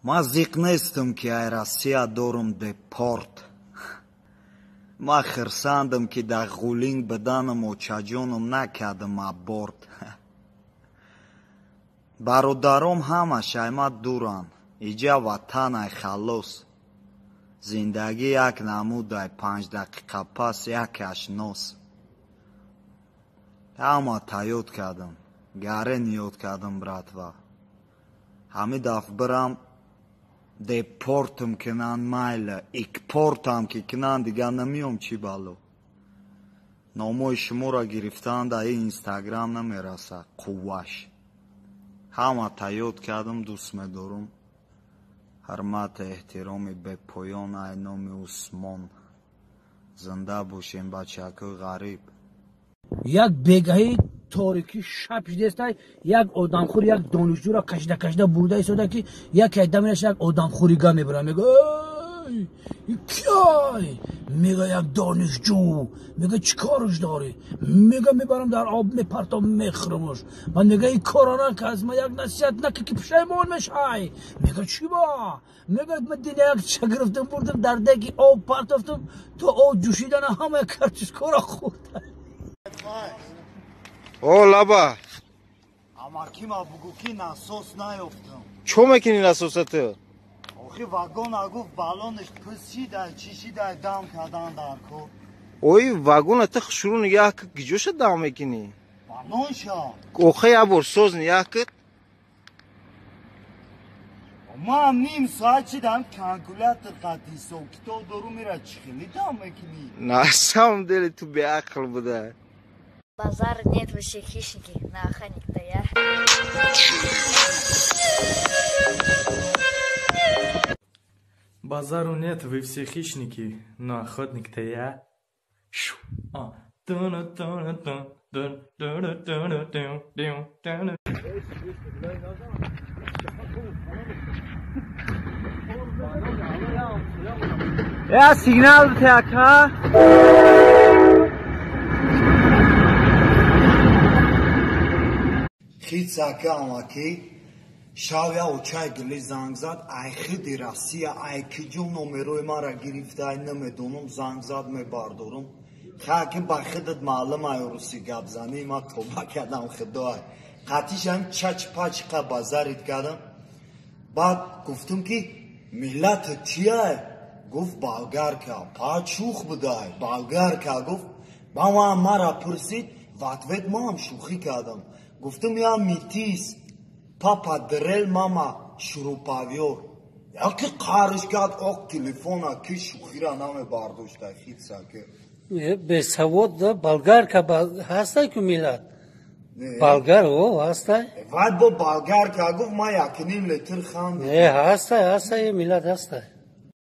Ман зиқ нестам, ки ай Россия дорум депорт. Ман хирсандам, ки дар ғулинг биданом очаҷоном накардам аборт. Бародаром ҳамаш ай ма дуранд, иҷа ватан ай халос. Зиндагӣ як намудай, 5 дақиқа пас якаш нос. Ҳама таёд кардам, гаре ниёд кардам, братва. Ҳамин дафъ бирам депортам кунанд, майла, икпортам ки кунанд, дигар намеём, чӣ бало. Номҳои шуморо гирифтан дар ин Инстаграм намерасад қувваш. Ҳама таёд кардам, дӯст медорум. Ҳурмату эҳтироми бепоён ай номи Усмон. Зинда бошем, бачакои ғариб. Як бегаҳи торикӣ шаб шидестай, як одамхӯр як донишҷӯро кашида кашида бурда истода, ки яке даминаш як одамхӯрига мебара, мега: «Киай?» Мега: «Як донишҷӯ». Мега: «Чӣ корш дорӣ?» Мега: «Мебарам, дар об мепартом, мехӯрмш». Ва мега: «И кора нака, аз ма як насиҳат нака, ки пушаймон мешай». Мега: «Чӣ ба?» Мега: «Ма дина як ча гирифтам, бурдам, дар деги об партофтам, то об ҷӯшидана ҳамаи картошкора хӯрда». О, лаба. Амакима бугу, ки насос наёфтам. Чо мекунӣ насоса ту? Охи, вагона гуфт, баллонаш пис шидай, чӣ шидай, дам кардан дар кор. Ой, вагона ту шурӯъ нигаҳ ки, гиҷоша дам мекунӣ? Баллонша. Охи, як бор соз нигаҳ ки. Ман ним соат шидам, калькулятор қати ҳисоб китоб дору, мера чӣ хели дам мекунӣ? На самом деле ту беақл буда. Базар нет, вы все хищники, но охранник-то я. Базару нет, вы все хищники, но охотник-то я. Шу. А. Ту-ну-ту-ну-ту, ту-ту-ру-ту-ру-ту, ту, ту-ну. Я сигнал бите, ака. Хицака, амакӣ, шав я очай гили занг зад, ай хиди Россия, ай киҷо номерои мара гирифтай, намедонам, занг зад, мебардорум. Хаки ба хидат маълум ай русӣ гапзанӣ, ма тоба кардам, худоай. Қатишам чач пач қа базарит кардам. Баъд гуфтум, ки миллат чияй? Гуфт: «Болгарка». Па шух будай, болгарка гуфт. Ба ман мара пурсид, в ответ маам шӯхӣ кардам. Гуфтум: «Я метис, папа дрель, мама шуруповёрт». Яки қарш кард, оқ телефона, ки шӯхира намебардошта, хитсаке. Бесавод да, болгарка ҳастай ку миллат. Болгар о ҳастай. Вай бо болгарка гуфт, ман якним литр хандидам. Не, ҳастай, ҳастай, миллат ҳастай.